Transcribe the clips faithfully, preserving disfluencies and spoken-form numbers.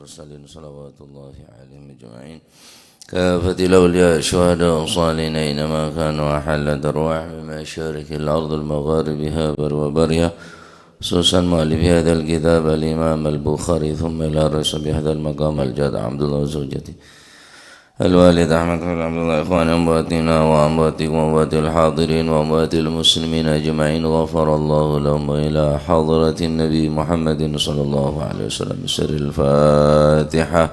والمرسلين صلوات الله عليهم أجمعين. كافة الأولياء الشهداء الصالحين أينما كانوا وحلت أرواحهم بمشارق الأرض المغاربها برها وبرها، خصوصا مؤلف هذا الكتاب الإمام البخاري، ثم إلى الرئيس بهذا المقام الجاد عبد الله وزوجته الوالد أحمد بن عبد الله، إخواني أمواتنا وأمواتكم وأموات الحاضرين وأموات المسلمين أجمعين، غفر الله لهم، وإلى حضرة النبي محمد صلى الله عليه وسلم، بسر الفاتحة.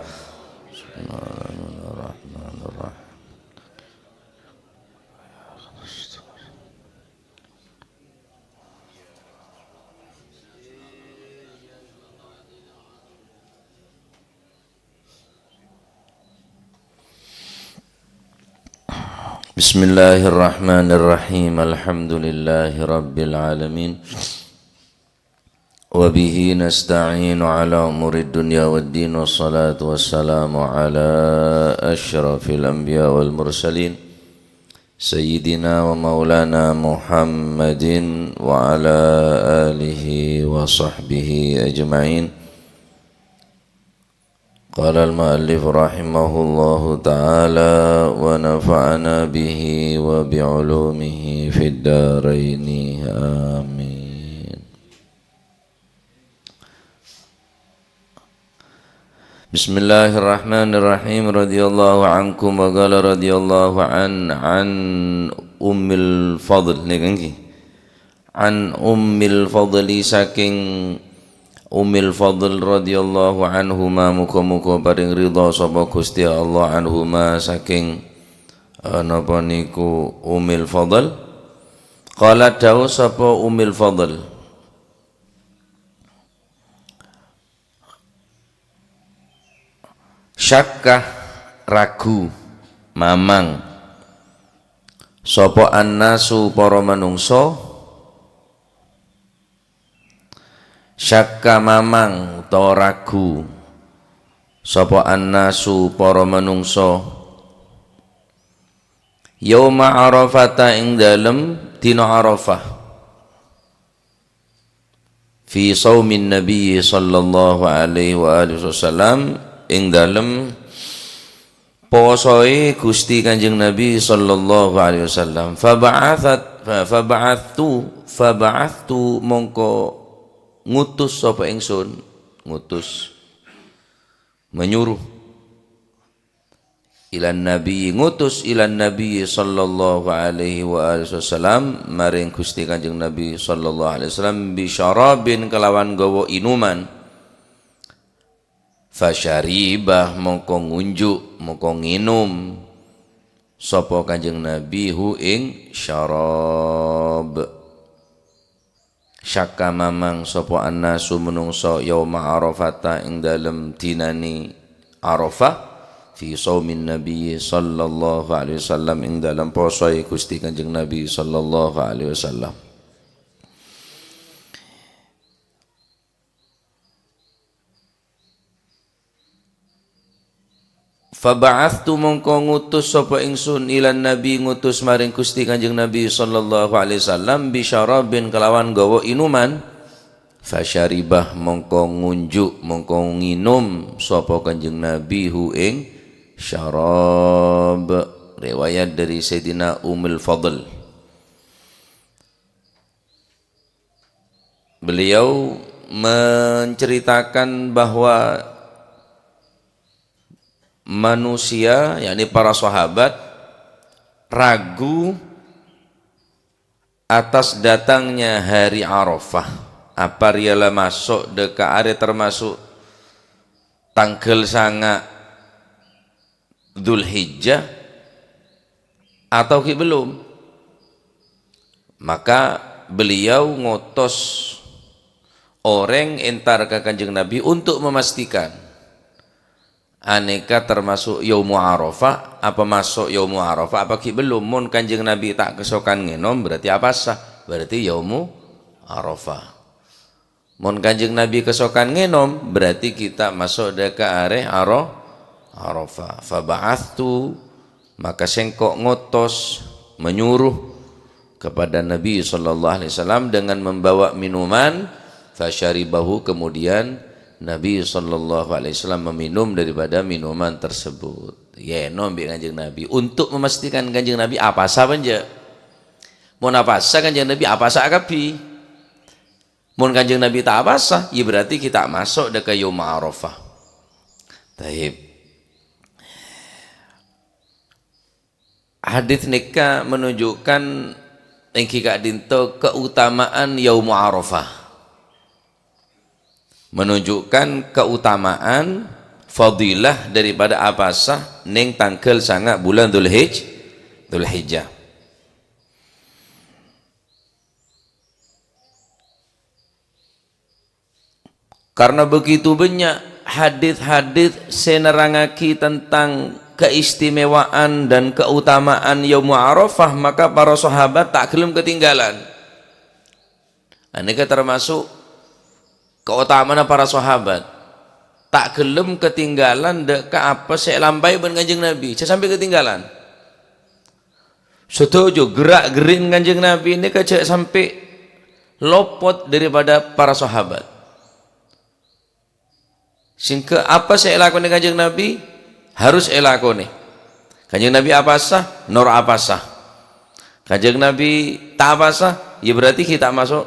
بسم الله الرحمن الرحيم. بسم الله الرحمن الرحيم. الحمد لله رب العالمين. وبه نستعين على أمور الدنيا والدين، والصلاة والسلام على أشرف الأنبياء والمرسلين، سيدنا ومولانا محمد وعلى آله وصحبه أجمعين. قال المؤلف رحمه الله تعالى ونفعنا به وبعلومه في الدارين. آمين. بسم الله الرحمن الرحيم. رضي الله عنكم وقال رضي الله عن، عن أم الفضل. Nèka ngghi. An Ummil Fadli, saking Ummil Fadl radhiyallahu anhuma, muga-muga paring ridha sapa Gusti Allah anhuma, saking, eh, napa niku Ummil Fadl. Qalat, dawuh sapa Ummil Fadl, "Syakka, ragu, mamang, sapa annasu, para manungsa, syakka, mamang, utawa ragu, sapa annasu, para manungsa, yauma Arafata, ing dalem dina Arafah." Fi shaumin Nabi sallallahu alaihi wa alihi wasallam, ing dalem posoe Gusti Kanjeng Nabi sallallahu alaihi wasallam. Faba'athat, fa-, faba'athtu, faba'athtu, mongko ngutus sapa ingsun, ngutus, menyuruh. Ilan Nabi, ngutus ilan Nabi sallallahu alaihi wa alihi wasallam, maring Gusti Kanjeng Nabi sallallahu alaihi wasallam, bi syarabin, kelawan gawa inuman. Fasyariba, mongko ngunjuk, mongko nginum sapa Kanjeng Nabi hu ing syarab. Syakka, mamang sapa annasu, manungsa, yauma Arafata, ing dalem dinane Arafah, fi shaumin Nabi sallallahu alaihi wasallam, ing dalem posoe Gusti Kanjeng Nabi sallallahu alaihi wasallam. Faba'athtu, mongko ngutus sapa ingsun, ilan Nabi, ngutus maring Gusti Kanjeng Nabi sallallahu alaihi wasallam, bi syarabin, kelawan gawa inuman. Fasyaribah, mongko ngunjuk, mongko nginum sapa Kanjeng Nabi hu ing syarab. Riwayat dari Sayyidina Ummul Fadl. Beliau menceritakan bahwa manusia, yakni para sahabat, ragu atas datangnya hari Arafah. Apa rèya la maso' dâ' ka arè termasuk tangghâl sanga' Dzulhijjah atau ghi' belum? Maka beliau ngotos orèng entar ka Kanjeng Nabi untuk memastikan anèka termasuk Yaumu Arafah, apa maso' Yaumu Arafah, apa ghi' belum. Mon Kanjeng Nabi ta' kasokan ngènom, berarti apasa? Berarti Yaumu Arafah. Mon Kanjeng Nabi kasokan ngènom, berarti kita maso' dâ' ka arè Aro-, Arafah. Faba'athtu, maka sèngko' ngotos, menyuruh kepada Nabi sallallahu alaihi wasallam dengan membawa minuman, fasyaribahu, kemudian Nabi sallallahu alaihi wasallam meminum daripada minuman tersebut. Yè, ènom bi' Kanjeng Nabi. Untuk memastikan Kanjeng Nabi apasa apa enjâ'. Mon apasa Kanjeng Nabi apasa akabbhi. Mon Kanjeng Nabi ta' apasa, ya berarti ghi' ta' maso' dâ' ka Yaum Arafah. Taib. Hadis nèka menunjukkan èngghi ka'dinto keutamaan Yaum Arafah. Menunjukkan keutamaan fadilah daripada apasa neng tanggal sanga' bulan Dzulhij-, Dzulhijjah. Karena begitu banyak hadis-hadis sè nerrangaghi tentang keistimewaan dan keutamaan Yaum Arafah, maka para sahabat ta' gelem ketinggalan. Nah, nèka termasuk keutamaanna para sahabat. Ta' gelem ketinggalan dâ' ka apa sè èlampaè bân Kanjeng Nabi. Jhâ' sampè' ketinggalan. Sadhâjâ gerak-gerik Kanjeng Nabi nèka jhâ' sampè' lopot daripada para sahabat. Sehingga apa sè èlakonè Kanjeng Nabi harus èlakonè. Kanjeng Nabi apasa, noro' apasa. Kanjeng Nabi ta' apasa, ya berarti ghi' ta' maso'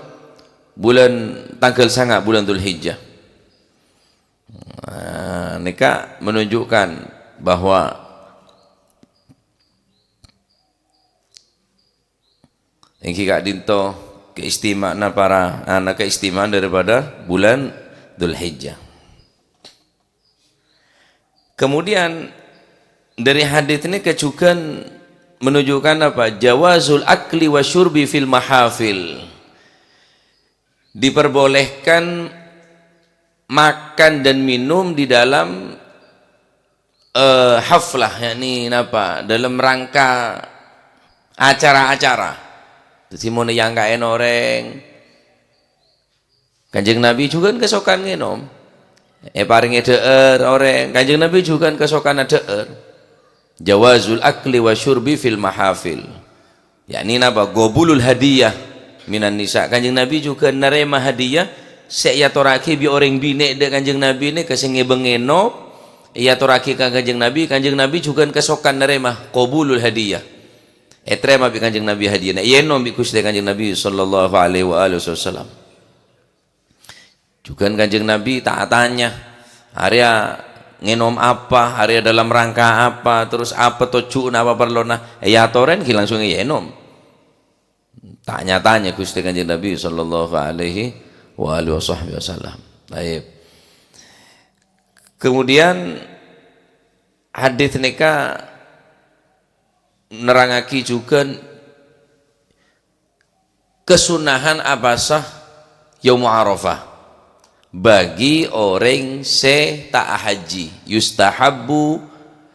bulan tanggal sanga' bulan Dzulhijjah. Nah, nèka menunjukkan bahwa èngghi ka'dinto keistimewaanna para, ana, keistimewaan daripada bulan Dzulhijjah. Kemudian dari hadis ini kejugan menunjukkan apa? Jawazul akli wa syurbi fil mahafil. Diperbolehkan makan dan minum di dalam, eh, haflah, yakni napa? Dalam rangka acara-acara. Jadi mon èyangka'è orèng, Kanjeng Nabi jhughân kasokan ngènom. Èparèngè dhâ'âr orèng, Kanjeng Nabi jhughân kasokan adhâ'âr. Jawazul akli wa syurbi fil mahafil. Yakni napa? Qabulul hadiyah minan nisa. Kanjeng Nabi jhughân narèma hadiyah sè èyatorraghi bi' orèng binè' dâ' Kanjeng Nabi nèka sè ngèbâng ngènom, èyatorraghi ka Kanjeng Nabi, Kanjeng Nabi jhughân kasokan narèma qabulul hadiyah. Ètarèma bi' Kanjeng Nabi hadiyana, èyènom bi' Ghustè Kanjeng Nabi sallallahu alaihi wa alihi wasallam. Jhughân Kanjeng Nabi ta' atanya, "Arèya ngènom apa, arèya dalam rangka apa, terus apa tojjhuna, apa parlona?" Èyatorè ghi' langsung èyènom. Ta' nya-tanya Ghustè Kanjeng Nabi sallallahu alaihi wa alihi wasahbihi wasallam. Taib. Kemudian hadis nèka nerrangaghi jhughân kasunnahan apasa Yaum Arafah bagi orèng sè ta' ahajji. Yustahabbu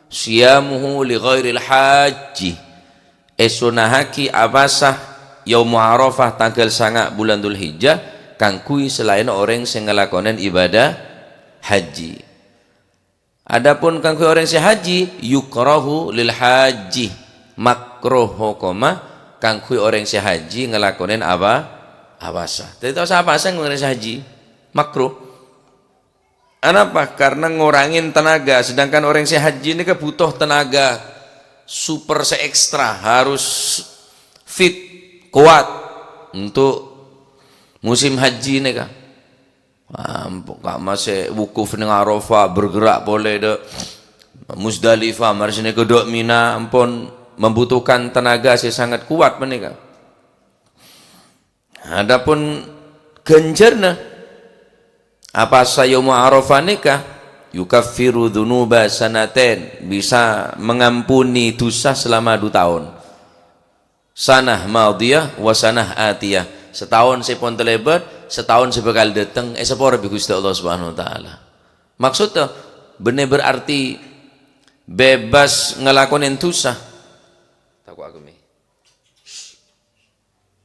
shiyamuhu li ghairil hajji. Èsunnahaghi apasa Yaum Arafah tangghâl sanga' bulân Dzulhijjah kaangghuy salaèn orèng sè ngalakonè ibâdâ hajji. Adapun kaangghuy orèng sè hajji, yukrahu lil hajji. Makruh hokomma kaangghuy orèng sè hajji ngalakonè apa? Apasa. Dhâddhi ta' osa apasa orèng sè hajji. Makruh. Anapa? Karena ngorangè tenaga, sedangkan orèng sè hajji nèka butuh tenaga super sè ekstra, harus fit, kuat untuk musim haji nèka. Ampo, kamma sè wukuf neng Arafah, bergerak polè dâ' Muzdalifah, marè sè nèka dâ' Mina, ampon membutuhkan tenaga sè sangat kuat panèka. Adapun ghânjhârna, apasa Yaum Arafah nèka, yukaffiru dzunuba sanatain, bisa mengampuni dosa selama dhu taon. Sanah madiyah wa sanah atiyah. Sataon sè pon talèbât, sataon sè bhâkal dâteng, èsapora bi' Ghustè Allah Subhanahu wa Ta'ala. Maksudnya, bânnè berarti bebas ngalakonè dosa. Tako' aku, Mi.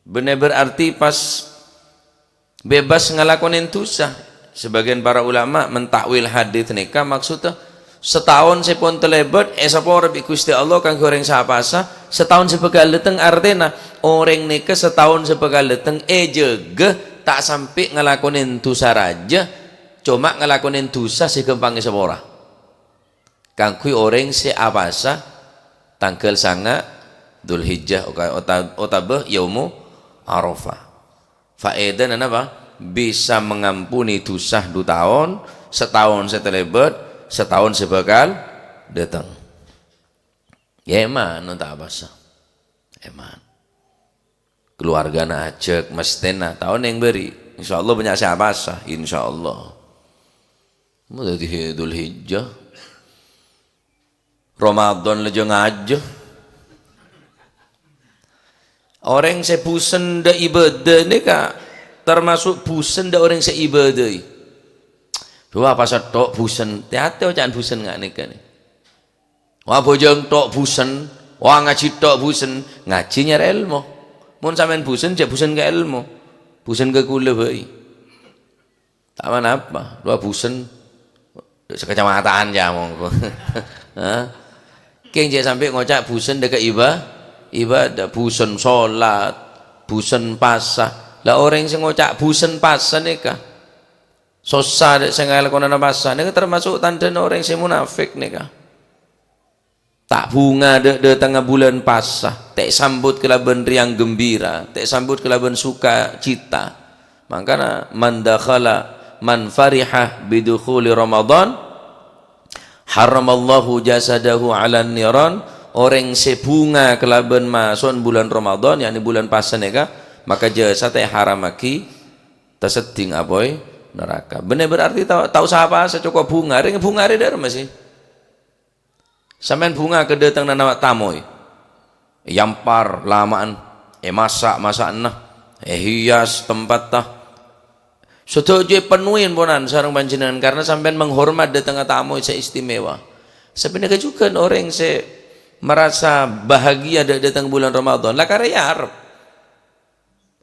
Bânnè berarti pas bebas ngalakonè dosa. Sebagian para ulama mentakwil hadis nèka maksudnya, sataon sè pon talèbât, èsapora bi' Ghustè Allah kaangghuy orèng sè apasa, sataon sè bhâkal dâteng, artèna orèng nèka sataon sè bhâkal dâteng èjâgâ ta' sampè' ngalakonè dosa rajâ, Coma ngalakonè dhusa sè ghâmpang èsapora. Kaangghuy orèng sè apasa tangghâl sanga' Dzulhijjah oka-, ota-, otabâ Yaumu Arafah. Faèdana napa? Bisa mengampuni dhusa du taon, sataon sè talèbât, sataon sè bhâkal dâteng. Ya, èman, ta' apasa. Èman. Keluargana ajhâk, mestèna, ta' onèng bâri'. Insyaallah bânnya' sè apasa, insyaallah. Mau dhâddhi Dzulhijjah. Ramadan la jâ ngajhâ. Orèng sè bhusen dâ' ibâdâ nèka tamaso' bhusen dâ' orèng sè ibâdâi. Wah, apasa tok bhusen. Tè-atè oca'an bhusen nga' nèka nè. Wah, abhâjâng tok bhusen. Wah, ngajhi tok bhusen. Ngajhi nyarè èlmo. Mon sampèyan bhusen, jhâ' bhusen ka èlmo. Bhusen ka kaulâ bhâi. Ta' ponapa, rowa bhusen. Sakacamatan, ya, monggo. Hah? Kèng jhâ' sampè' ngoca' bhusen dâ' ka iba-, ibadah, bhusen sholat, bhusen pasa. La orèng sè ngoca' bhusen pasa nèka, sossa dâ' sè ngalakonana pasa, nèka tamaso' tandhâna orèng sè munafik nèka. Ta' bhunga dâ'-, dâtengnga bulân pasa, ta' èsambut kalabân rèyang ghembira, ta' èsambut kalabân sukacita. Mangkana, "Man dakhala, man fariha bidukhuli Ramadan, harramallahu jasadahu 'alan niran." Orèng sè bhunga kalabân maso'na bulân Ramadan, yakni bulân pasa nèka, maka jasadda èharammaghi taseddhing apoy naraka. Bânnè berarti ta'-, ta' osa apasa, cokop bhunga. Rèng bhunga rè dâ' remma sè Sampèyan bhunga ka dâtengnga na-, tamoy. Èyampar lama'an, èmassa'-massa'ana, èhias tempatta. Sadhâjâ èpennowè ponan sareng panjhennengngan, karna sampèyan menghormat dâtengnga tamoy sè istimewa. Sapanèka jhughân orèng sè merasa bahagia dâ-, dâteng bulân Ramadan, la karè arep.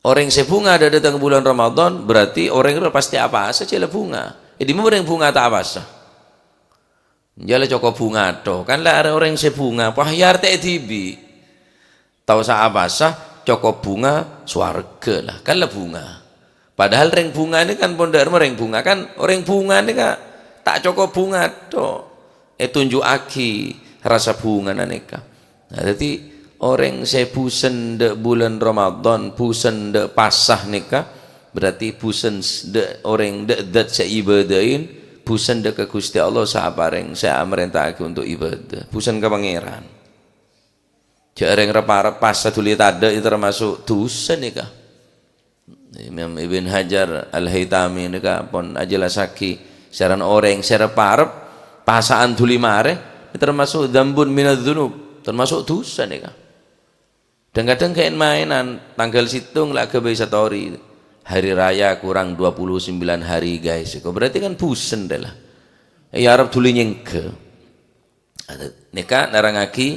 Orèng sè bhunga dâ-, dâteng bulân Ramadan, berarti orèng rowa pastè apasa jhâ' la bhunga. È dimma orèng bhunga ta' apasa? Jhâ' la cokop bhunga tok. Kan la arè orèng sè bhunga, wah, ya artè dhibi'. Ta' osa apasa, cokop bhunga sowarghâ la. Kan la bhunga. Padahal rèng bhunga nèka kan pon dâ' remma rèng bhunga. Kan orèng bhunga nèka ta' cokop bhunga tok. Ètonjhu'aghi rassa bhungana nèka. Nah, dhâddhi orèng sè bhusen dâ' bulân Ramadan, bhusen dâ' pasa nèka, berarti bhusen s-, dâ' orèng dâ' dzat sè èibâdâin, bhusen dâ' ka Ghustè Allah sè aparèng, sè amarènta'aghi untuk ibadah. Bhusen ka Pangèran. Jhâ' rèng rep-arep pasa dhuli tadâ' itu termasuk dhusa nèka. Imam Ibn Hajar Al-Haytami nèka pon ajellassaghi, sèrana orèng sè rep-arep pasa'an dhuli marè, termasuk dzambun minadz dzunub, termasuk dhusa nèka. Dhâng-kadhâng kèng maènan, tangghâl sèttong la aghâbây satori. Hari raya kurang dua puluh sembilan hari, guys. Kok berarti kan bhusen dâ' la. È arep dhuli nyèngghâ. Nèka nerrangaghi,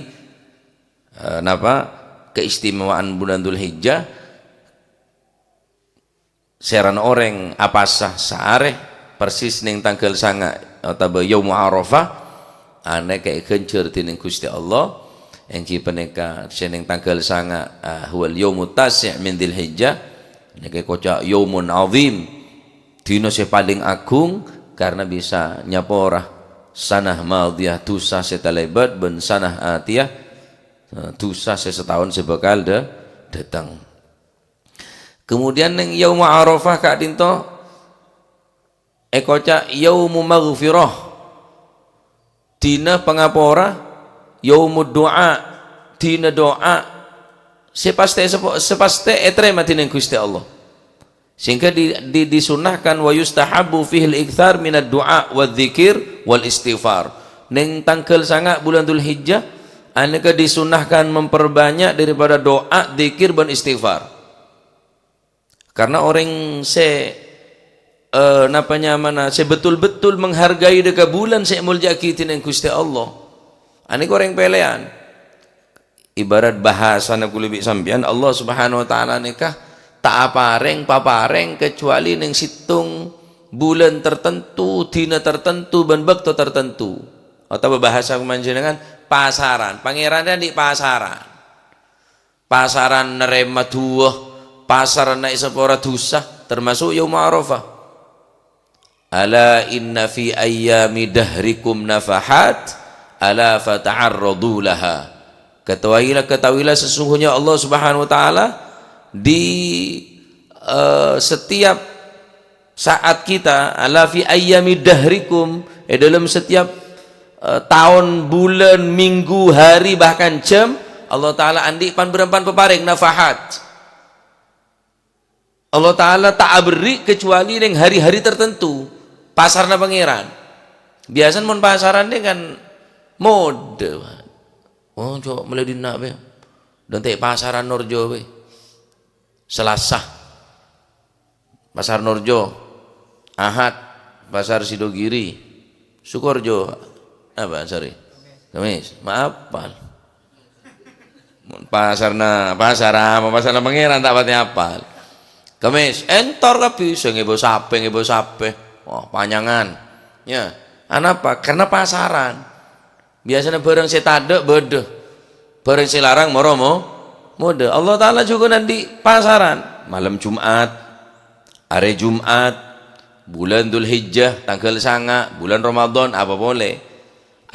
eh, napa, keistimewaan bulân Dzulhijjah. Sèrana orèng apasa saarè, persis neng tangghâl sanga' otabâ Yaumu Arafah, anèka èghânjhâr dhinèng Ghustè Allah, èngghi panèka sè neng tangghâl sanga', ah, huwal yaumut tasi' min Dzulhijjah, nèka èkoca' yaumun azim, dina sè palèng aghung, karna bisa nyapora sanah madiyah, dhusa sè talèbât, bân sanah atiyah, eh, dhusa sè sataon sè bhâkal dâ-, dâteng. Kemudian neng Yauma Arafah ka'dinto èkoca' Yaumu Maghfirah, dina pangapora, Yaumud Du'a, dina du'a, sè pastè sepo-, sè pastè ètarèma dhinèng Ghustè Allah. Sehingga di, di, disunnahkan, "Wa yustahabbu fihil iktsar minad du'a wadzikir wal istighfar." Neng tangghâl sanga' bulân Dzulhijjah, anèka disunnahkan memperbanyak daripada doa, dzikir, bân istighfar. Karna orèng sè, eh, napa nyamana, sè betul-betul menghargai dâ' ka bulân sè èmoljâ'aghi dhinèng Ghustè Allah, anèka orèng pèlèyan. Ibarat bhâsana kulâ bi' sampèyan, Allah Subhanahu wa Ta'ala nèka ta' aparèng paparèng kecuali neng sèttong bulân tertentu, dina tertentu, bân bâkto tertentu. Otabâ bhâsa panjhennengngan, pasaran. Pangèran rèya andi' pasaran. Pasaran narèma du'a, pasaran èsapora dhusa, termasuk Yauma Arafah. "Ala inna fi ayyami dahrikum nafahat, ala fata'arradu laha." Ketahuilah, ketahuilah sesungguhnya Allah Subhanahu wa Ta'ala di, eh, setiap saat kita, "Ala fi ayyami dahrikum", eh, dalam setiap, eh, tahun, bulan, minggu, hari, bahkan jam, Allah Ta'ala andi' pan-bârâmpan paparèng nafahat. Allah Ta'ala ta' aberri' kecuali neng hari-hari tertentu. Pasarna Pangeran. Biasanya mon pasaran ini kan mode, Pak. Oh, coba mulai dinna' be. Dântè' pasaran Norjo be. Selasa. Pasar Norjo. Ahad. Pasar Sidogiri. Sukorejo. Apa, sorry? Kamis. Maaf, Pak. Pasarna, pasar apa? Pasarna Pangeran ta' patè apal. Kemis, entar kabbhi, sè ngèbâ sapè, ngèbâ sapè. Wah, panyangan. Ya, anapa? Karena pasaran. Biasanya barang sè tadâ' bâdâ. Barang sè larang moro mo-, modâ. Allah Ta'ala juga nanti pasaran. Malam Jumat, arè Jumat, bulan Dzulhijjah, tanggal sanga', bulan Ramadan, apa polè.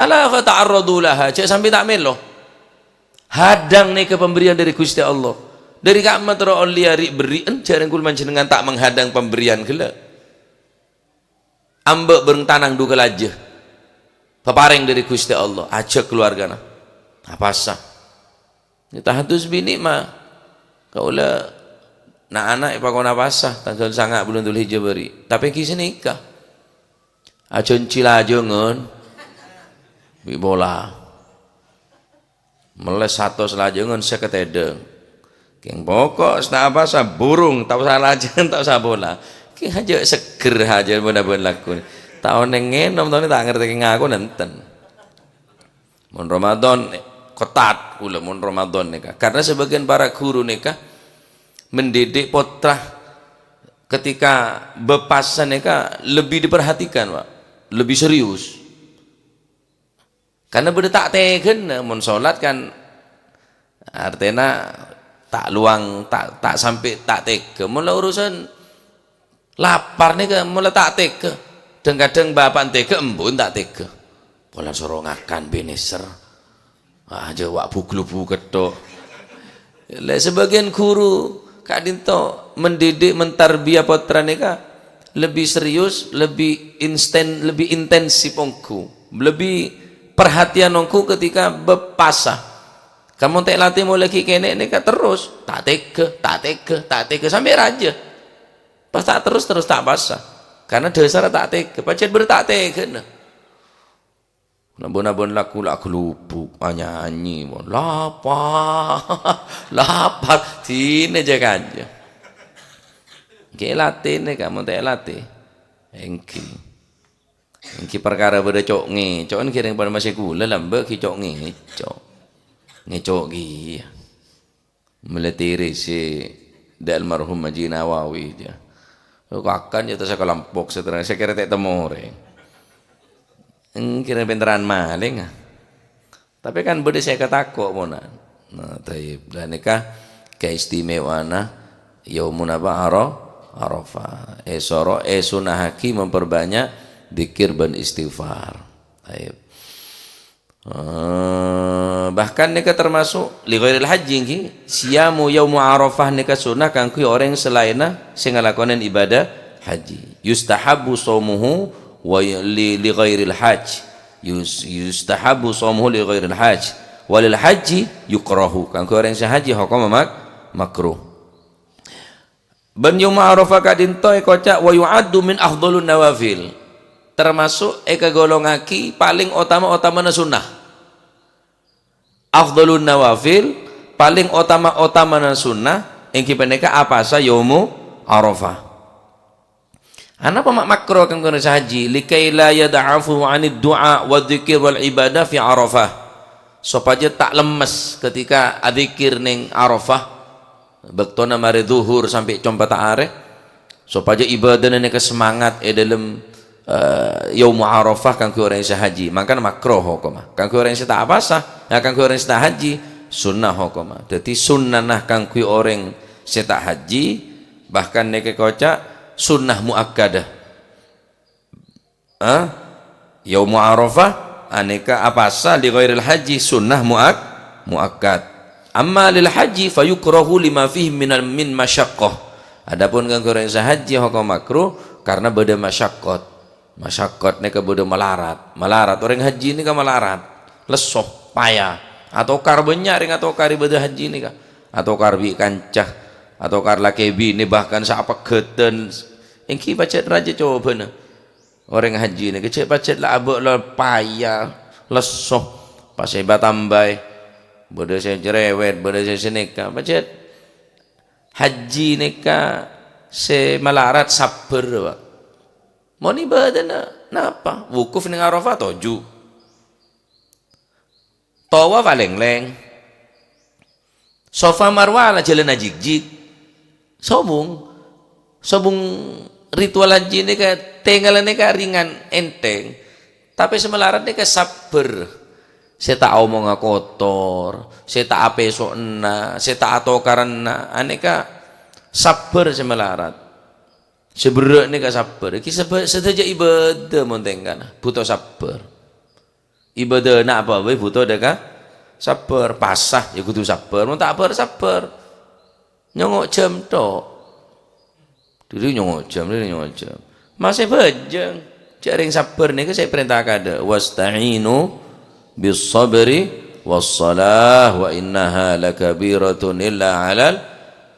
Ala fata'arradu laha, jhâ' sampè' ta' mèlo. Hadhâng nèka pemberian dâri Ghustè Allah. Dâri ka'ma terro ollèya ri'-berri'en, jhârâng kaulâ panjhennengngan ta' menghadang pemberian ghellâ'. Amba' bâreng tanang dhu kalajâ. Paparèng dâri Ghustè Allah, ajhâk kalowargana. Apasa? Tahadus binè' ma. Kaulâ na'-ana' èpakon apasa, tanggal sanga' bulân Dzulhijjah bâri'. Tapè ghi' sanèka. Ajhânjhi lajângan. Bi' pola. Mellè satos lajângan sèket èdhâng. Kèng pokok sè ta' apasa burung, ta' osa lajângan, ta' osa pola. Kèng ajhâ' seggher ajhâ' bân-abân lakonè. Ta' onèng ngènom, ta' onèng ta' ngartè kèng ngaku nenten. Mon Ramadan, ketat kaulâ mon Ramadan nèka. Karena sebagian para guru nèka mendidik potra ketika bâ' pasa nèka lebih diperhatikan, Pak. Lebih serius. Karena bâdâ ta' tèghâna, mon sholat kan artèna ta' lowang, ta', ta' sampè' ta' tèghâ. Mon la urusan lapar nèka, mon la ta' tèghâ. Dhâng-kadhâng bapa'na tèghâ, embu'na ta' tèghâ. Pola soro ngakan bhâi nèser. Ah, jhâ' wa' buglu-buglu ketthok. Lè, sebagian guru ka'dinto mendidik, mentarbiyah potra nèka lebih serius, lebih insten-, lebih intensif ongghu, lebih perhatian ongghu ketika bâ' pasa. Kamu ta' latè molaè ghi' kènè' nèka terros, ta' tèghâ, ta' tèghâ, ta' tèghâ, sampè' rajâ. Pas ta' terros, terros ta' pasa. Karena dhâsarra ta' tèghâ, pajhât bâdâ ta' tèghâna. Nabun-nabun lagu, lagu lubuk, anyanyi, mon lapar, lapar, dinè jâ kanjâ. Ghi' latèna, kamu ta' latè. Èngghi. Èngghi parkara bâdâ co'-ngèco', èngghi rèng padâ masè kaulâ lambâ' ghi' co'-ngèco'. Ngèco' kèya. Mèlè tèrèsè dâ' almarhum Haji Nawawi, jâ. Lo kakan jâ' ta' sakalompok saterrang, sè kèra ta' temmo orèng. Èngghi rèng pènterran malèng, ah. Tapè kan bâdâ sè èkatako' pona. Nah, thayyib. Lah nèka kaistimewaanna yaumuna apa? Aro-, Arafah. Èsoro, èsunnahaghi memperbanyak dzikir bân istighfar. Thayyib. Eh, bahkan nèka termasuk li ghairil haji, ngghi. Siyamu yaumu Arafah nèka sunnah kaangghuy orèng salaènna sè ngalakonè ibadah haji. Yustahabbu shaumuhu wa li, li ghairil haj. Yus-, yustahabbu shaumuhu li ghairil haj. Walil haji yukrahu. Kaangghuy orèng sè haji hokomma mak-, makruh. Bân Yaum Arafah ka'dinto èkoca', "Wa yu'addu min afdhalun nawafil." Termasuk èkagolongaghi palèng otama-otamana sunnah. Afdhalun nawafil, palèng otama-otamana sunnah, èngghi panèka apasa Yaumu Arafah. Anapa ma' makruh kaangghuy orèng sè haji? "Likai la yad'afu 'anid du'a wa dzikir wal ibadah fi Arafah." Sopajâ ta' lemmes ketika adzikir neng Arafah. Bâktona marè dhuhur sampè' compotta arè, sopajâ ibadahna nèka semangat è dâlem, eh, Yaumu Arafah kaangghuy orèng sè haji. Mangkana makruh hokomma. Kaangghuy orèng sè ta' apasa, ya kaangghuy orèng sè ta' haji, sunnah hokomma. Dhâddhi sunnana kaangghuy orèng sè ta' haji, bahkan nèka èkoca' sunnah muakkadah. Ah, Yaumu Arafah, anèka apasa li ghairil haji sunnah muak-, muakkad. Amma lil haji fayukrahu lima fihi minal, min masyaqqah. Adapun kaangghuy orèng sè haji hokom makruh karena bâdâ masyaqqat. Masyaqqat nèka bâdâ malarat. Malarat, orèng haji nèka malarat. Lesso, paya. Atokar bânnya' rèng atokar ibadah haji nèka. Atokar bi' kanca, atokar lakè binè bahkan sapeggâdhân. Èngghi pajhât rajâ cobâna. Orèng haji nèka cè' pajhât la abâ' la paya, lesso, pas èbâ tambâi. Bâdâ sè cerewet, bâdâ sè sanèka. Pajhât haji nèka sè malarat sabbhâr, Pak. Mon ibadana napa? Wukuf neng Arafah toju'. Tawaf alèng-lèng. Safa Marwah la jhâlân ajhik-jhik. Sobung. Sobung ritual haji nèka tèngghâl nèka ringan ènthèng. Tapè sè malarat nèka sabbhâr. Sè ta' aomonga kotor, sè ta' apèso'na, sè ta' atokaranna. Anèka sabbhâr sè malarat. Sè berrâ' nèka sabbhâr. Èngghi sabâ-, sadhâjâ ibadah mon tèngkana, bhuto sabbhâr. Ibadana apa bhâi bhuto dâ' ka sabbhâr. Pasa, ya kodhu sabbhâr. Mon ta' bhâr, sabbhâr. Nyongngo' jhâm tho'. Dulu nyongngo' jhâm, dulu nyongngo' jhâm. Masè bhâjâng. Jhâ' rèng sabbhâr nèka sè èparènta kaadâ'. "Wasta'inu bis sabri was salah wa innaha lakabiratun illa 'alal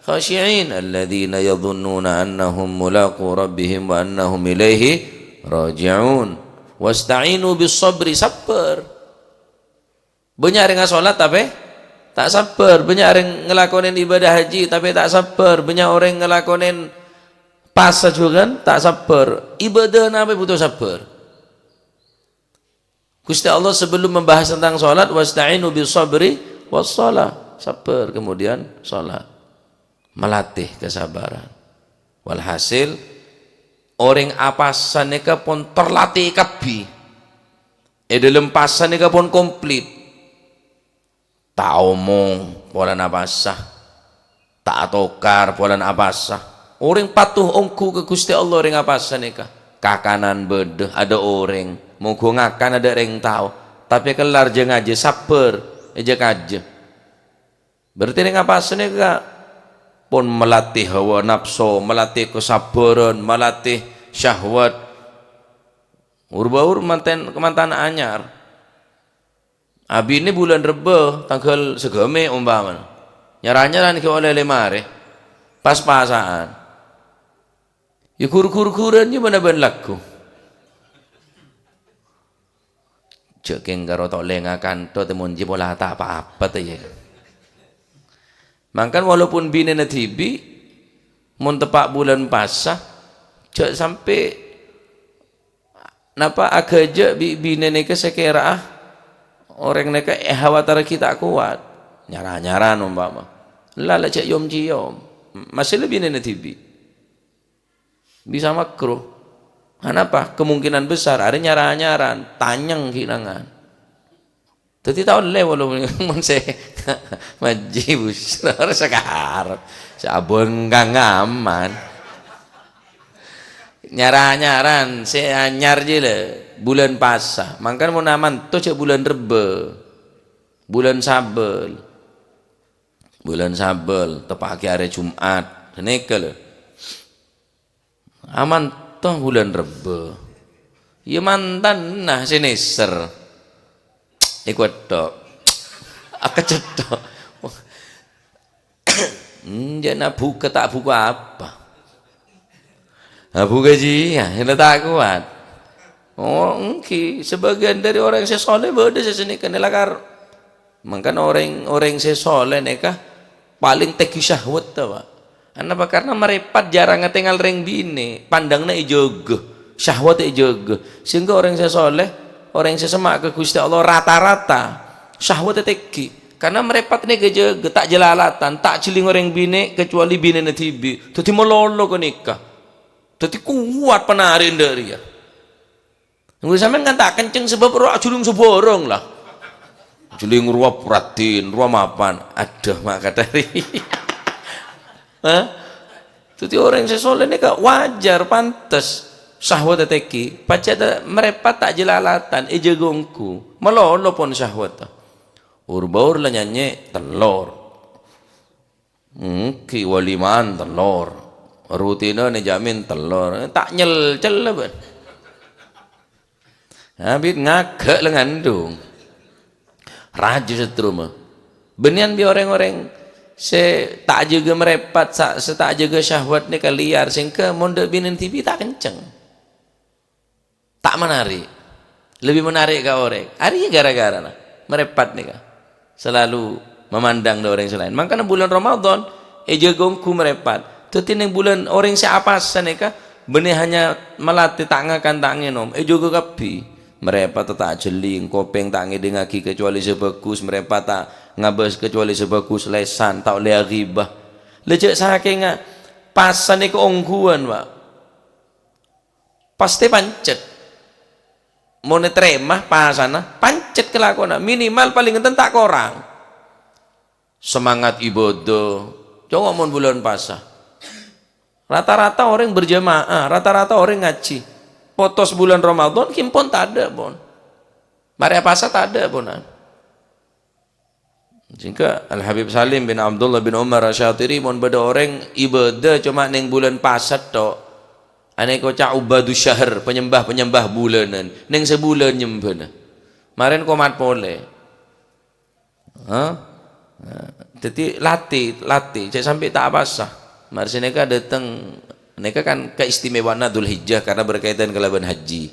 khashi'in alladzina yadhunnuna annahum mulaqu rabbihim wa annahum ilaihi raji'un." "Wasta'inu bis sabri," sabbhâr. Bânnya' rèng asolat tapè ta' sabbhâr. Bânnya' rèng ngalakonè ibadah haji tapè ta' sabbhâr. Bânnya' orèng ngalakonè pasa jhughân ta' sabbhâr. Ibadana bhâi bhuto sabbhâr. Ghustè Allah sebelum membahas tentang sholat, "Wasta'inu bis sabri was shalah." Sabbhâr, kemudian sholat. Melatih kesabaran. Walhasil, orèng apasa nèka pon terlatih kabbhi. È dhâlem pasa nèka pon komplit. Ta' omong polana pasa. Ta' atokar polana apasa. Orèng patuh ongghu ka Ghustè Allah orèng apasa nèka. Kakanan bâdâ, adâ' orèng. Mongghu ngakan adâ' rèng tao. Tapè kellar jhâ' ngajhâ sabbhâr, è jhâ' kajhâ. Berarti rèng apasa nèka pon melatih hawa napso, melatih kesabbhârân, melatih syahwat. Ur-baur manten-, kamantan anyar. Abinè bulân Rebbâ, tangghâl saghâmè' ompamana. Nyar-anyaran ghi' ollè lèma arè. Pas-pasa'an. Ya ghur-ghur-ghuran ya bân-abân lagghu. Jhâ' kèng karo tolènga kanto tè mon jiyâ pola ta' pa-apa tè, yâ. Mangkana walaupun binèna dhibi', mon teppa' bulân pasa, jhâ' sampè' napa aghâjâ' bi' binè nèka sè kèra'a orèng nèka èhawatarraghi ta' kowat. Nyar-anyaran ompama. La, la jhâ' yom-ciyom. Masè la binèna dhibi'. Bisa makruh. Anapa? Kemungkinan besar arè nyar-anyaran, tanyèng ghi' nangan. Dhâddhi ta' ollè walaupun mon sè majhi busra ora sakarep. Sè abhângkang aman. Nyar-anyaran sè anyar jiyâ la bulân pasa. Mangkana mon aman to jhâ' bulân Rebbâ. Bulân Sabâl. Bulân Sabâl, teppa'aghi arè Jum'at. Sanèka la. Aman to bulân Rebbâ. Ya mantanna sè nèser. Èkottho'. Akacetto'. Enjâ' na bhuka ta' bhuka apa. Abu Gaji, ya, la ta' kowat. Oh, èngghi, sebagian dari orang sè soleh bâdâ sè sanèka nèlakar. Mangkana orèng, orèng sè soleh nèka palèng tèngghi syahwat, ta, Pak. Anapa? Karena marèpat jhârâng atèngal rèng binè', pandangna èjâgâ, syahwat èjâgâ. Sehingga orèng sè soleh, orèng sè semma' ka Ghustè Allah rata-rata syahwat tèngghi. Karena marèpat nèka èjâgâ, ta' jhâlalatan, ta' jhelling orèng binè' kecuali binèna dhibi'. Dhâddhi malolo ghânèka. Dhâddhi kowat panarè'na dâ' rèya. Ngghu sampèyan kan ta' kenceng sabâb rowa ajhulung sabârâng la. Jhelling rowa pradhin, rowa mapan. Adhu, ma' kadhâri. Hah? Dhâddhi orèng sè soleh nèka wajar, pantes. Syahwat tèkè, pajhât marèpat ta' jhâlalatan, èjâgâ ongghu. Malolo pon syahwat. Ur-baur la nyanyè, tellor. Èngghi waliman tellor. Rutina nè jamin tellor. Ta' nyelcel la bân. Abit ngaghâ' la ngandung. Rajâ saterromma. Bânnèyan bi' orèng-orèng sè ta' jâgâ marèpat, sa-, sè ta' jâgâ syahwat nèka lèyar, sèngghâ mon dâ' binèn dhibi' ta' kencèng. Ta' menarik. Lebbi menarik ka orèng. Arèya ghârâ-ghârâna marèpat nèka. Selalu memandang dâ' orèng sè laèn. Mangkana bulân Ramadan èjâgâ ongghu marèpat. Dhâddhi neng bulân orèng sè apasa nèka bânnè hanya malatè ta' ngakan, ta' ngènom, èjâgâ kabbhi. Marèpat ta' jhelling, kopèng ta' ngèdingngaghi kacobâli sè bhâghus, marèpat ta' ngabâs kacobâli sè bhâghus, lèsan, ta' ollè aghibâ. La jhâ' sakènga pasa nèka ongghuwân, Pak. Pastè pancet. Mon ètarèma pasana, pancet kalakowanna. Minimal palèng enten ta' korang. Semangat ibadah. Coba mon bulân pasa. Rata-rata orèng berjamaah, rata-rata orèng ngajhi. Potos bulân Ramadan, ghi' pon tadâ', pon. Marè apasa tadâ', ponan. Sèngghâ Al-Habib Salim bin Abdullah bin Umar Asy-Syatiri, mon bâdâ orèng ibadah coma neng bulân pasa tok. Anèka ca' ubadu syahr, penyembah-penyembah bulânan. Neng sabulân nyembhâna. Marèn komat polè. Hah? Nah, dhâddhi latè, latè, jhâ' sampè' ta' apasa. Marè sè nèka dâteng, nèka kan keistimewaanna Dzulhijjah karena berkaitan kalabân haji.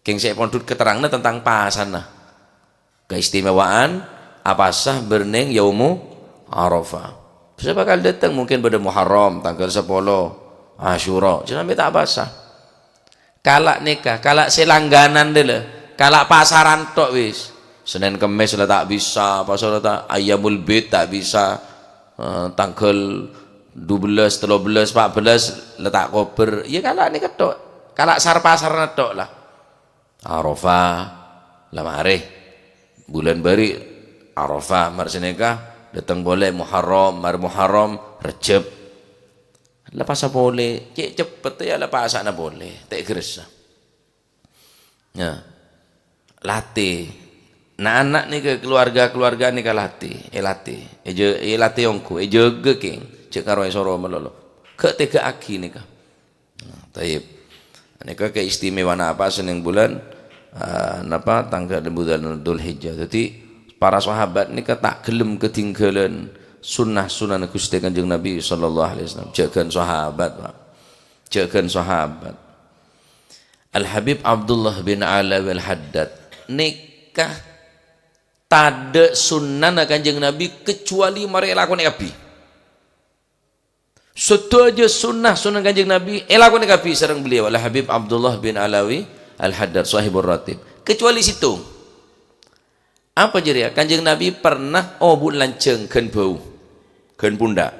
Kèng sè pondhut keteranganna tentang pasana. Keistimewaan apasa bârneng Yaumu Arafah. Bisa bakal dâteng mungkin bâdâ Muharram, tangghâl sapolo, Asyura. Jhâ' sampè' ta' apasa. Kala' nèka, kala' sè langganan dâlâ, kala' pasaran tok wis. Senen Kemmès la ta' bisa, pasara ta', Ayyamul Bid ta' bisa, eh, tangghâl dubellâs, tellobellâs, pa'bellâs la ta' kobâr. Iyâ kala' nèka tok. Kala' sar-pasarna tok la. Arafah, la marè. Bulân bâri' Arafah, marè sè nèka dâteng polè Muharram, marè Muharram, Rejjeb. La pasa polè, cè' ceppet ya la pasana polè, ta' ghâressa. Ya. Latè. Na'-ana' nèka, keluarga-keluarga nèka latè, èlatè. Èjâ-, èlatè ongghu, èjâgâ kèng. Jhâ' karo èsoro malolo. Ghâ' tèghâ'aghi nèka. Nah, tayyib. Nèka keistimewaanna apa sè neng bulân, ah, napa, tangghâl bulân Dzulhijjah. Dhâddhi, para sahabat nèka ta' ghellem kadhingghâlân sunnah-sunnahna Ghustè Kanjeng Nabi sallallahu alaihi wasallam. Jhâghân sahabat, Pak. Jhâghân sahabat. Al-Habib Abdullah bin Alawi Al-Haddad nèka tadâ' sunnana Kanjeng Nabi kecuali marè èlakonè kabbhi. Sadhâjâ sunnah-sunnah Kanjeng Nabi èlakonè kabbhi sareng beliau, Al-Habib Abdullah bin Alawi Al-Haddad, Sahibur Ratib. Kecuali sèttong. Apa jârèya? Kanjeng Nabi pernah obu' lanjhâng ghân bâu, ghân pundhâk.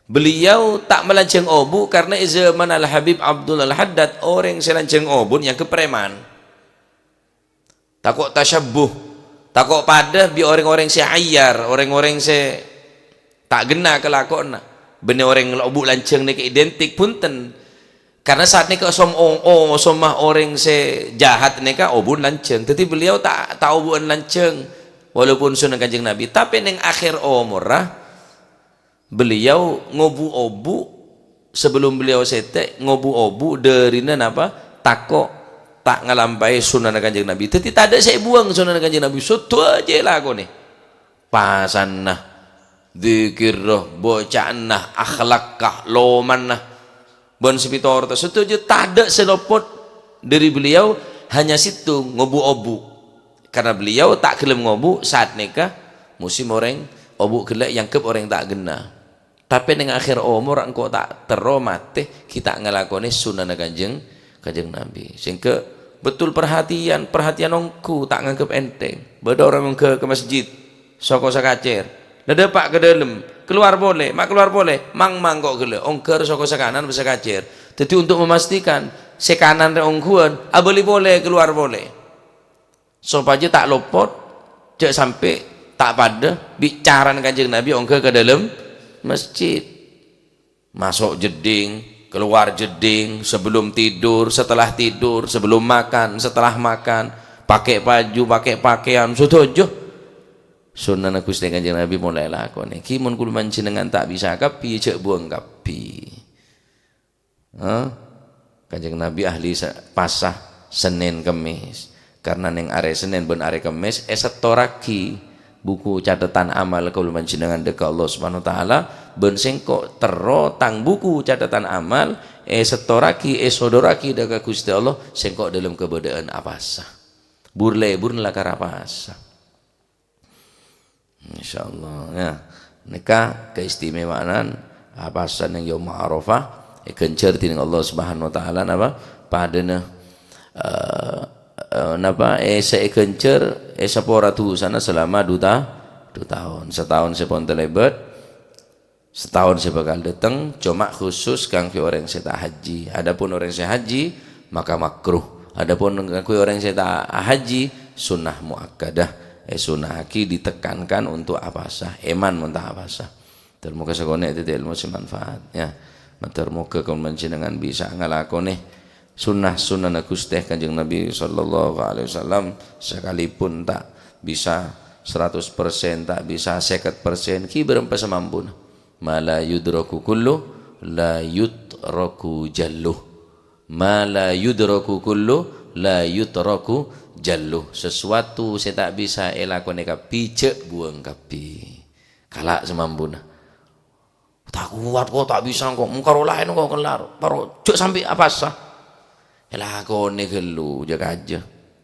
Beliau ta' malanjhâng obu' karena è zaman Al-Habib Abdullah Al-Haddad, orèng sè lanjhâng obu' nyangghep preman. Tako' tasyabbuh, tako' padâ bi' orèng-orèng sè ayyar, orèng-orèng sè ta' ghenna kalakowanna. Bânnè orèng obu' lanjhâng nèka identik, bhunten. Karena saat nèka som-, o-, o-, somma orèng sè jahat nèka obu' lanjhâng. Dhâddhi beliau ta', ta' obu'ân lanjhâng, walaupun sunnah Kanjeng Nabi. Tapè neng akhèr omorra, beliau ngobu' obu', sebelum beliau sètè', ngobu' obu' dârina napa? Tako' ta' ngalampaè sunnana Kanjeng Nabi. Dhâddhi tadâ' sè èbuwâng sunnana Kanjeng Nabi. Sadhâjâ èlakonè. Pasanna, dzikirra, bâca'anna, akhlakka, lomanna, bân sè pètorotta, sadhâjâ tadâ' sè lopot dâri beliau, hanya sèttong, ngobu' obu'. Karena beliau ta' ghellem ngobu' saat nèka, musim orèng obu' ghellâ' èangghep orèng ta' ghenna. Tapè neng akhèr omor engko' ta' terro matè, ghi' ta' ngalakonè sunnana Kanjeng, Kanjeng Nabi. Sehingga betul perhatian, perhatian ongghu, ta' nganggep enteng. Bâdâ orèng ongghâ ka masjid, soko sakacèr. La dâpa' ka dâlem, kalowar polè, ma' kalowar polè, mang-mang ko' ghellâ', ongghâ soko sè kanan bân sè kacèr. Dhâddhi untuk memastikan sè kanan rè ongghuwân, abâli polè, kalowar polè. Sopajâ ta' lopot, jhâ' sampè' ta' padâ bi' carana Kanjeng Nabi ongghâ ka dâlem masjid. Maso' jeddhing, Keluar jeddhing, sebelum tidur, setelah tidur, sebelum makan, setelah makan, pakai baju, pakai pakaian, sadhâjâ. Sunnana Ghustè Kanjeng Nabi molaè lakonè. Ghi mon kaulâ panjhennengngan ta' bisa kabbhi, jhâ' buwâng kabbhi. Hah? Kanjeng Nabi ahli sa-, pasa Sennèn Kemmès. Karna neng arè Sennèn bân arè Kemmès èsettorraghi buku cathetan amal kaulâ panjhennengngan dâ' ka Allah Subhanahu wa Ta'ala, bân sèngko' terro tang buku cathetan amal èsettorraghi, èsodorraghi dâ' ka Ghustè Allah, sèngko' dâlem kabâdâ'ân apasa. Bur-lebur lakar apasa. Insyaallah, ya. Nèka keistimewaan apasa neng Yaum Arafah, èghânjhâr dening Allah Subhanahu wa Ta'ala, napa? Padâna, eh, eh, napa? Eh, sè èghânjhâr, èsapora dhusana selama du ta-, du taon. Sataon sè pon talèbât, sataon sè bhâkal dâteng, coma khusus kaangghuy orèng sè ta' haji. Adapun orèng sè haji, maka makruh. Adapun kaangghuy orèng sè ta' haji, sunnah muakkadah. Eh, sunnahaghi ditekankan untuk apasa. Èman mon ta' apasa. Mator moghâ sakonè' dhâddhi ilmu sè manfaat, ya. Mator moghâ kaulâ panjhennengngan bisa ngalakonè sunnah-sunnana Ghustè Kanjeng Nabi sallallahu alaihi wasallam, sakalipun ta' bisa saratos persen, ta' bisa sèket persen, ghi bârâmpa samampuna. Ma la yudraku kullu, la yutraku jallu. Ma la yudraku kullu, la yutraku jallu. Sesuatu sè ta' bisa èlakonè kabbhi, jhâ' buwâng kabbhi. Kala' samampuna. Ta' kowat ko', ta' bisa ko', mung karo laèn ko' kellar, karo jhâ' sampè' apasa. Èlakonè ghâllu, jhâ' kajâ.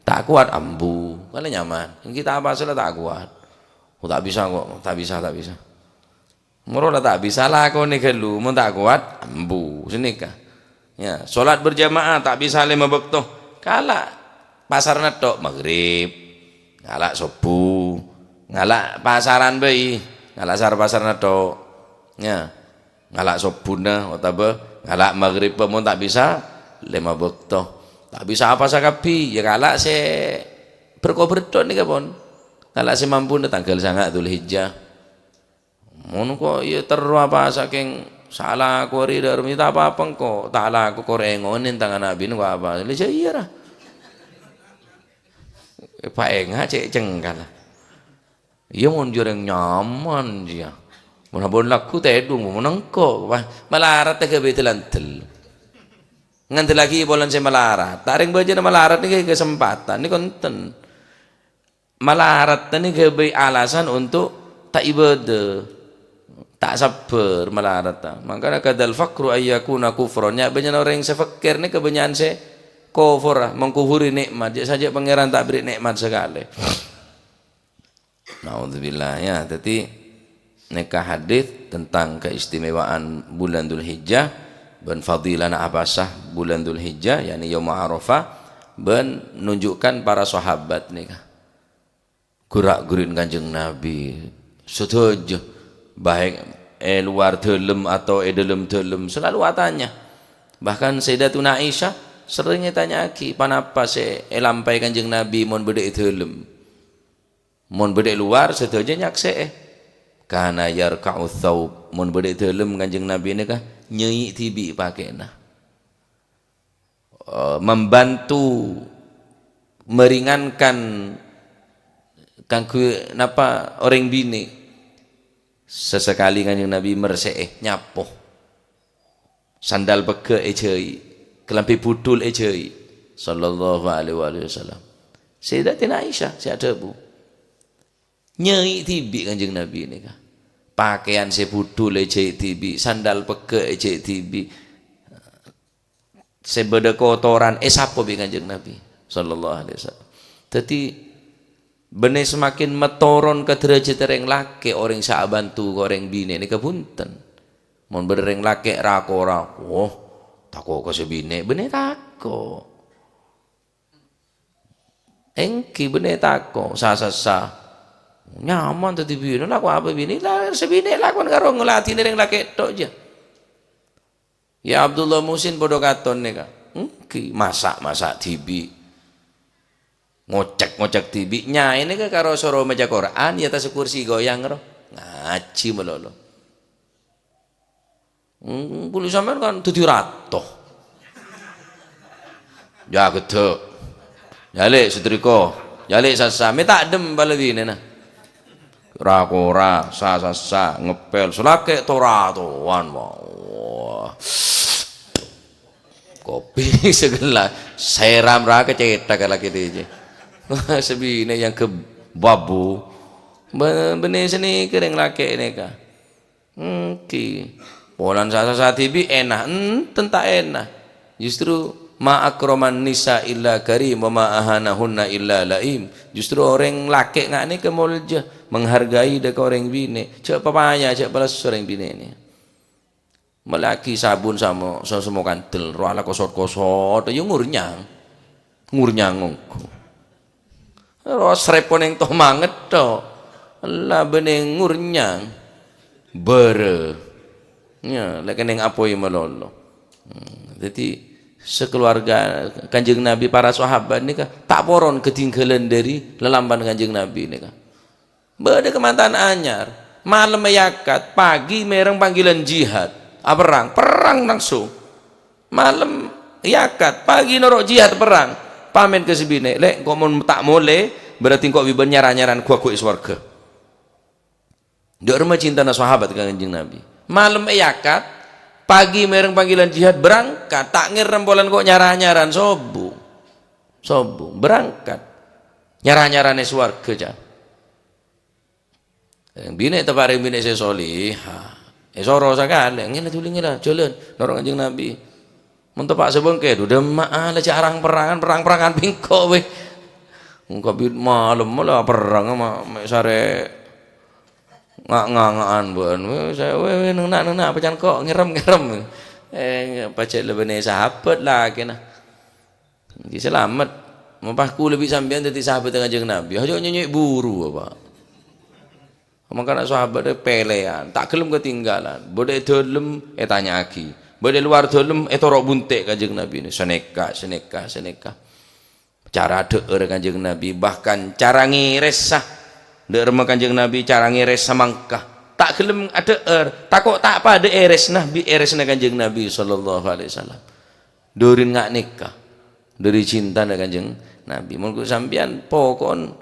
Ta' kowat, ambu, kala nyaman. Ènggi ta' apasa la ta' kowat. Ko' ta' bisa ko', ta' bisa, ta' bisa. Moro la ta' bisa, lakonè ghâllu, mon ta' kowat, ambu, sanèka. Ya, salat berjamaah ta' bisa lèma bâkto. Kala' pasarna tok, maghrib. Ngala' sobbhu. Ngala' pasaran bhâi. Ngala' sar-pasarna tok. Ya. Ngala' sobbhuna otabâ ngala' maghrib mon ta' bisa lèma bâkto. Ta' bisa apasa kabbhi, ya ngala' sè berko-berko nèka pon. Ngala' sè mampuna tangghâl sanga' Dzulhijjah. Mon ko' iyâ terro apasa kèng sala ko' rè dâ' remma, ta' apa-apa engko', ta' alako ko' rè ngonen tangan abin ko' apa. Lè jâ iyâ ra. Paènga' cè' cengkal. Iyâ mon jârèng nyaman jiyâ. Mon ampon lagghu tèdung, mon engko', wah, malarat tèghâ bhidhâ landel. Ngandellaghi polana sè malarat. Ta' rèng bâjâna malarat nèka kesempatan, nèka enten. Malarat nèka bhâi alasan untuk ta' ibadah. Ta' sabbhâr malarat. Mangkana kadal faqru ayyakuna kufron. Nya' bânnya'na orèng sè fakir nèka bânnya'an sè kufur, mengkufuri nikmat. Jâ' sajâ Pangèran ta' bèrri' nikmat sakalè. Naudzubillah, ya. Dhâddhi, nèka hadis tentang keistimewaan bulan Dzulhijjah bân fadilana apasa bulan Dzulhijjah, yakni Yaum Arafah, bân nunjukkan para sahabat nèka. Gura'-gurina Kanjeng Nabi, sadhâjâ, baik è luar dâlem atau è dâlem dâlem, selalu atanya. Bahkan Sayyidatuna Aisyah sering ètanya'aghi, "Ponapa sè èlampaè Kanjeng Nabi mon bâdâ è dâlem?" Mon bâdâ è luar, sadhâjâ nyaksè'è. Kana yarka'u tsaub. Mon bâdâ è dâlem, Kanjeng Nabi nèka nyèyè' dhibi' pakè'na. Eh, membantu, meringankan kaangghuy napa orèng binè'. Sasakalè Kanjeng Nabi mersè'è, nyapo. Sandal pegghâ' èjhâi', kalambhi budhul èjhâi', sallallahu alaihi wa alihi wasallam. Sayyidatina Aisyah sè adhâbu, "Nyèyè' dhibi' Kanjeng Nabi nèka. Pakèyan sè budhul èjhâi' dhibi', sandal pegghâ' èjhâi' dhibi', sè bâdâ kotoran èsapo bi' Kanjeng Nabi, sallallahu alaihi wasallam." Dhâddhi, bânnè semakin matoron ka dârâjhâddhâ rèng lakè', orèng sè abhânto ka orèng binè' nèka bhunten. Mon bâdâ rèng lakè' ra-kora, woh, tako' ka sè binè', bânnè tako'. Ènggi bânnè tako', sa-sassa. Nyaman dhâddhi binè, lako apa binè? Lah, sè binè lakon karo ngladhinè rèng lakè' tok, jâ. Ya Abdullah Muhsin padâ katon nèka. Ènggi, masa'-masa' dhibi'. Ngocak-ngocak dhibi'. Nyaè nèka karo soro maca Qur'an, ya tas kursi goyang ro. Ngajhi malolo. Hmm, kulâ sampèyan kan dhâddhi rato. Jâ' ghedhâ'. Jâ' lè', satrika. Jâ' lè', sassa. Mè' ta' dhemma la binèna. Ra-kora, sa-sassa, ngepèl. Sè lakè' to-ratowan, wah. Kopi saghellâs. Sèram ra kacèthak ka lakè' dhâjâ. Sè binè' yang ke babu. Bâ-, bânnè sanèka rèng lakè' nèka. Èngghi. Polana sa-sassa dhibi' èna, enten ta' èna. Justru, "Ma akraman nisa illa karim, wa ma ahanahunna illa la'im." Justru orèng lakè' nga' nèka molja, menghargai dâ' ka orèng binè'. Jhâ' papaya, jhâ' palesso orèng binè' nè. Mellèyaghi sabun samo, sa-, samo kandel, rowa la kosot-kosot, ya ngurnyang. Ngurnyang ongghu. Ro srèpon ènto mangetto. La bânnè ngurnyang. Bârâ. Ya, la kennèng apoy malolo. Hmm, dhâddhi, sakeluarga Kanjeng Nabi, para sahabat nèka ta' poron kadhingghâlân dhâri lalampan Kanjeng Nabi nèka. Bâdâ kamantan anyar. Malem èakad, pagi mèreng panggilan jihad. Aperrang, perrang langsung. Malem èakad, pagi noro' jihad perrang. Pamèt ka sè binè', "Lè', engko' mon ta' molè, berarti engko' bi' bâ'na nyar-anyaran ghu-, ghuwâghuwâ è sowarghâ." Dâ' remma cintana sahabat ka Kanjeng Nabi. Malem èakad, pagi mèreng panggilan jihad, berangkat. Ta' ngèrèm polana engko' nyar-anyaran, sobung. Sobung, berangkat. Nyar-anyaran è sowarghâ, ca'. Rèng binè' teppa' rèng binè' sè solèha. Èsoro sakalè, "Ngèla dhuli ngèla, jhâlân, noro' Kanjeng Nabi." Mon teppa' sè bengkè, "Dhu dhemma'a, la jhâ' rang-perrangan, perrang-perrangan bi' engko' wè." Engko' bi' malem la perrang ma-, mè' sarè nga'-nganga'an bâ'na. Wè, sè, wè, wè, nengnga', nengnga', pacan ko', ngèrèm, ngèrèm. Eh, pajhât la bânnè sahabat lakèna. Èngghi salamet. Mapa kaulâ bi' sampèyan dhâddhi sahabat Kanjeng Nabi? Aja nyo'on buru, Bapak. Mangkana sahabat pèlèyan, ta' ghellem katinggalan. Bâdâ è dâlem, ètanya'aghi. Bâdâ è lowar dâlem, ètoro' bunte' Kanjeng Nabi. Sanèka, sanèka, sanèka. Cara adhâ'âr Kanjeng Nabi, bahkan cara ngèrèssa. Dâ' remma Kanjeng Nabi cara ngèrèssa mangka. Ta' ghellem adhâ'âr, tako' ta' padâ èrèsna bi' èrèsna Kanjeng Nabi sallallahu alaihi wasallam. Dhâri nga' nèka, dhâri cintana Kanjeng Nabi. Mon ghu sampèyan pokon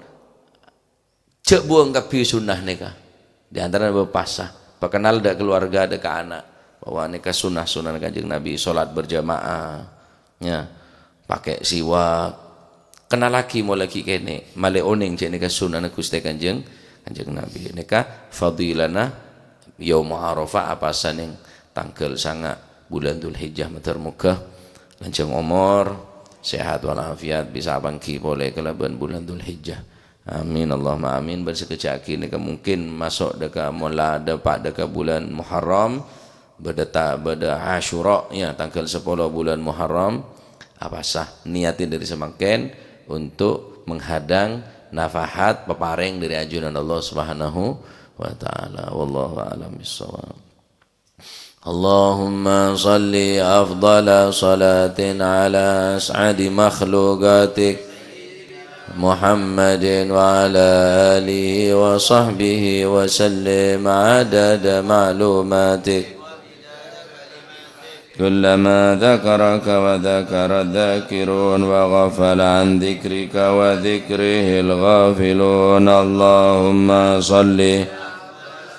jhâ' buwâng kabbhi sunnah nèka. Di antarana bapasa, pakennal dâ' kaluwarga, dâ' ka ana', bahwa nèka sunnah-sunnah Kanjeng Nabi, sholat berjamaah, ya, pakai siwak, kennallaghi mola ghi' kènè', malè onèng jhâ' nèka sunnahna Ghustè Kanjeng, Kanjeng Nabi. Nèka fadilana Yaum Arafah, apasa nèng tangghâl sanga' bulân Dzulhijjah, mator moghâ lanjhâng omor, sehat walafiat, bisa apangghi polè kalabân bulân Dzulhijjah. Amin, Allahumma amin. Bân sakejjhâ' aghi nèka mungkin maso' dâ' ka, mola dâpa' dâ' ka bulân Muharram, bâdâ ta-, bâdâ Asyura, ya, tangghâl sapolo bulân Muharram. Apasa, niyatin dâri samangkèn untuk menghadang nafahat paparèng dâri ajunan Allah Subhanahu wa Ta'ala. Wallahu a'lam bishawab. اللهم صل أفضل صلاة على أسعد مخلوقاتك محمد وعلى آله وصحبه وسلم عدد معلوماتك. كلما ذكرك وذكر الذاكرون وغفل عن ذكرك وذكره الغافلون. اللهم صل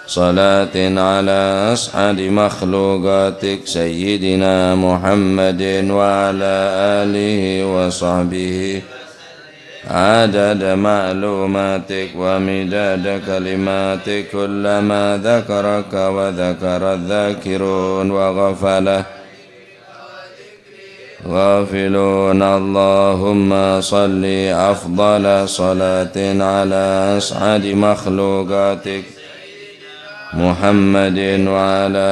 صلاة على أسعد مخلوقاتك سيدنا محمد وعلى آله وصحبه عدد معلوماتك ومداد كلماتك كلما ذكرك وذكر الذاكرون وغفل غافلون. اللهم صل أفضل صلاة على أسعد مخلوقاتك محمد وعلى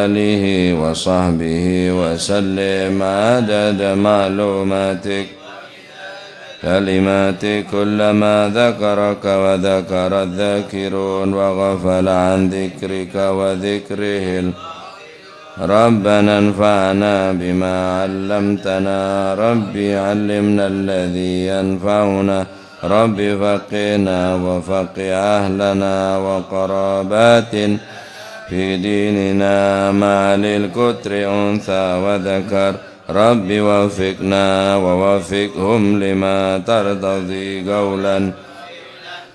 آله وصحبه وسلم عدد معلوماتك كلماتك كلما ذكرك وذكر الذاكرون وغفل عن ذكرك وذكره ال- ربنا انفعنا بما علمتنا. رب علمنا الذي ينفعنا. رب فقهنا وفقه أهلنا وقراباتنا. في ديننا مع للكتر أنثى وذكر. رب وفقنا ووفقهم لما ترتضي قولا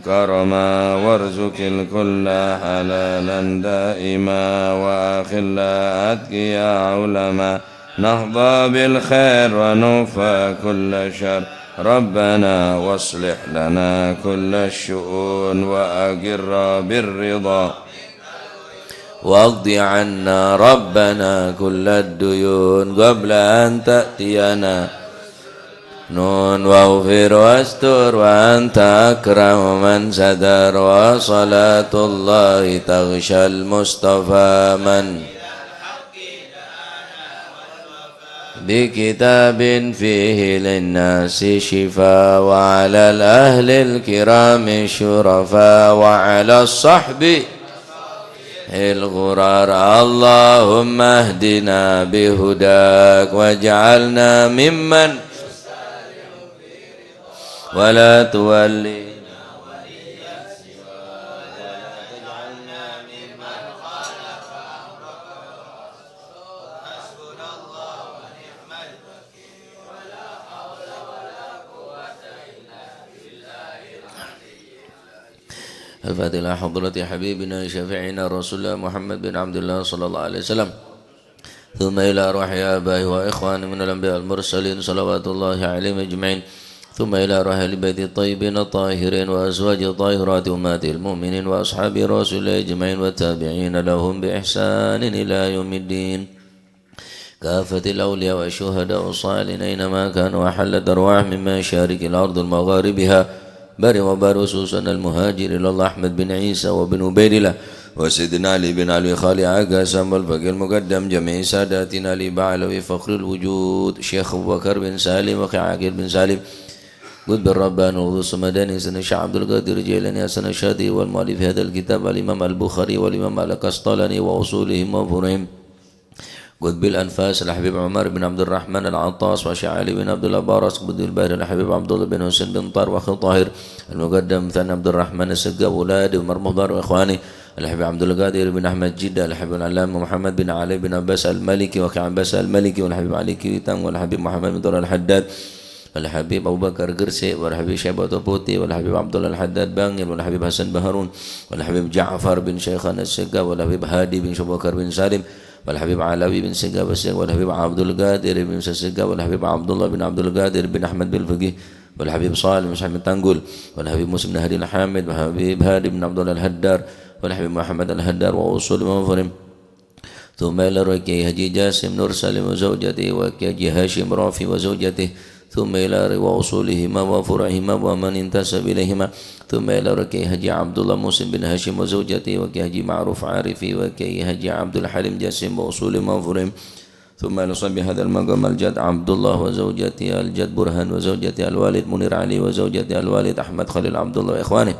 كرما، وارزق الكل حلالا دائما، وأخلاء أتقياء علما، نحظى بالخير ونكفى كل شر. ربنا واصلح لنا كل الشؤون، وأقر بالرضا، واقض عنا ربنا كل الديون قبل أن تأتينا. نون واغفر واستر وأنت أكرم من ستر، وصلاة الله تغشى المصطفى من بكتاب فيه للناس شفاء، وعلى الأهل الكرام الشرفاء، وعلى الصحب الغرر. اللهم اهدنا بهداك واجعلنا ممن ولا تولينا وليا سواك، ولا تجعلنا ممن خالف أمرك. الفاتحة لحضرة حبيبنا شفيعنا رسول الله محمد بن عبد الله صلى الله عليه وسلم. ثم إلى أرواح آبائه وإخوانه من الأنبياء والمرسلين صلوات الله عليهم أجمعين. ثم إلى أرواح أهل البيت الطيبين الطاهرين وأزواجه الطاهرات أمهات المؤمنين وأصحاب رسول الله أجمعين والتابعين لهم بإحسان إلى يوم الدين. كافة الأولياء والشهداء والصالحين أينما كانوا، وحلت أرواحهم من مشارق الأرض ومغاربها، بر وبحر، خصوصا المهاجر إلى الله أحمد بن عيسى وابن عبيد الله، وسيدنا علي بن علوي خالع قاسم والفقيه المقدم جميع ساداتنا لبعلوي فخر الوجود شيخ أبو بكر بن سالم وأخي عاقل بن سالم قطب الرباني والغوث السمداني سيدنا الشيخ عبد القادر الجيلاني حسن الشاذلي والمؤلف هذا الكتاب الإمام البخاري والإمام القسطلاني وأصولهم وفروعهم قطب الأنفاس الحبيب عمر بن عبد الرحمن العطاس وشيخ علي بن عبد الله باراس قطب البحر الحبيب عبد الله بن حسين بن طاهر وأخي طاهر المقدم ثاني عبد الرحمن السقاف وأولاد عمر مضر وإخوانه الحبيب عبد القادر بن أحمد جدة، الحبيب العلامة محمد بن علي بن عباس المالكي وأخي عباس المالكي، والحبيب علي كويتانغ، والحبيب محمد بن طارق الحداد، والحبيب أبو بكر قرسي، والحبيب شيبة بوتي، والحبيب عبد الله الحداد بانغيل، والحبيب حسن بهارون، والحبيب جعفر بن شيخان السقاف، والحبيب هادي بن شيخ أبو بكر بن سالم، والحبيب علوي بن سقاف السقاف، والحبيب عبد القادر بن سقاف، والحبيب عبد الله بن عبد القادر بن أحمد بن الفقيه، والحبيب صالح بن سعيد بن تنقل، والحبيب مسلم بن هادي الحامد، والحبيب هادي بن عبد الله الهدار، والحبيب محمد الهدار وأصول مفرم. ثم إلى روح كي حاجي جاسم نور سالم وزوجته، وكي حاجي هاشم رافي وزوجته، ثم إلى روح وأصولهما وفروعهما ومن انتسب إليهما، ثم إلى روح كي حاجي عبد الله محسن بن هاشم وزوجته، وكي حاجي معروف عارفي، وكي حاجي عبد الحليم جاسم وأصولهما وفروعهما، ثم إلى صاحب هذا المقام الجد عبد الله وزوجته، الجد برهان وزوجته، الوالد منير علي وزوجته، الوالد أحمد خليل عبد الله وإخوانه،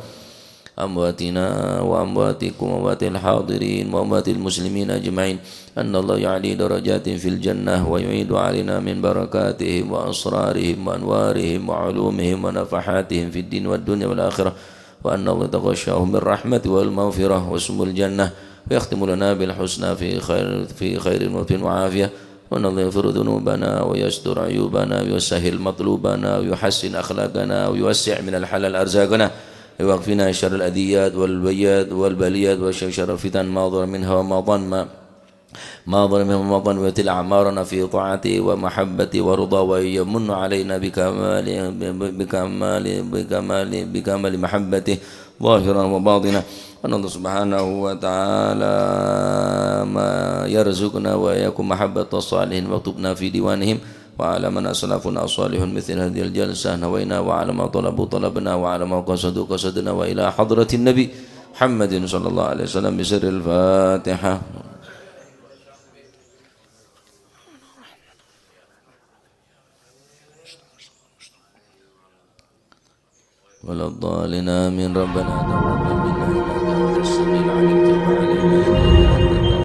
أمواتنا وأمواتكم وأموات الحاضرين وأموات المسلمين أجمعين، أن الله يعلي درجاتهم في الجنة ويعيد علينا من بركاتهم وأسرارهم وأنوارهم وعلومهم ونفحاتهم في الدين والدنيا والآخرة، وأن الله يتغشاهم بالرحمة والمغفرة ويسكنهم الجنة، ويختم لنا بالحسنى في خير، في خير ولطف وعافية، وأن الله يغفر ذنوبنا ويستر عيوبنا ويسهل مطلوبنا ويحسن أخلاقنا ويوسع من الحلال أرزاقنا، ويكفينا شر الأذيات والبيات والبليات وشر الفتن ما ظهر منها وما بطن، ما ما ظلم وما ظلم، ويطيل أعمارنا في طاعته ومحبته ورضاه، ويمن علينا بكمال، بكمال، بكمال، بكمال محبته ظاهرا وباطنا. ونسأل الله سبحانه وتعالى ما يرزقنا وإياكم محبة الصالحين، واكتبنا في ديوانهم، وعلى من أسلفنا الصالحون مثل هذه الجلسة نوينا، وعلى ما طلبوا طلبنا، وعلى ما قصدوا قصدنا، وإلى حضرة النبي محمد صلى الله عليه وسلم بسر الفاتحة. ولا الضالين، آمين. ربنا تقبل منا إنك أنت السميع العليم، تب علينا إنك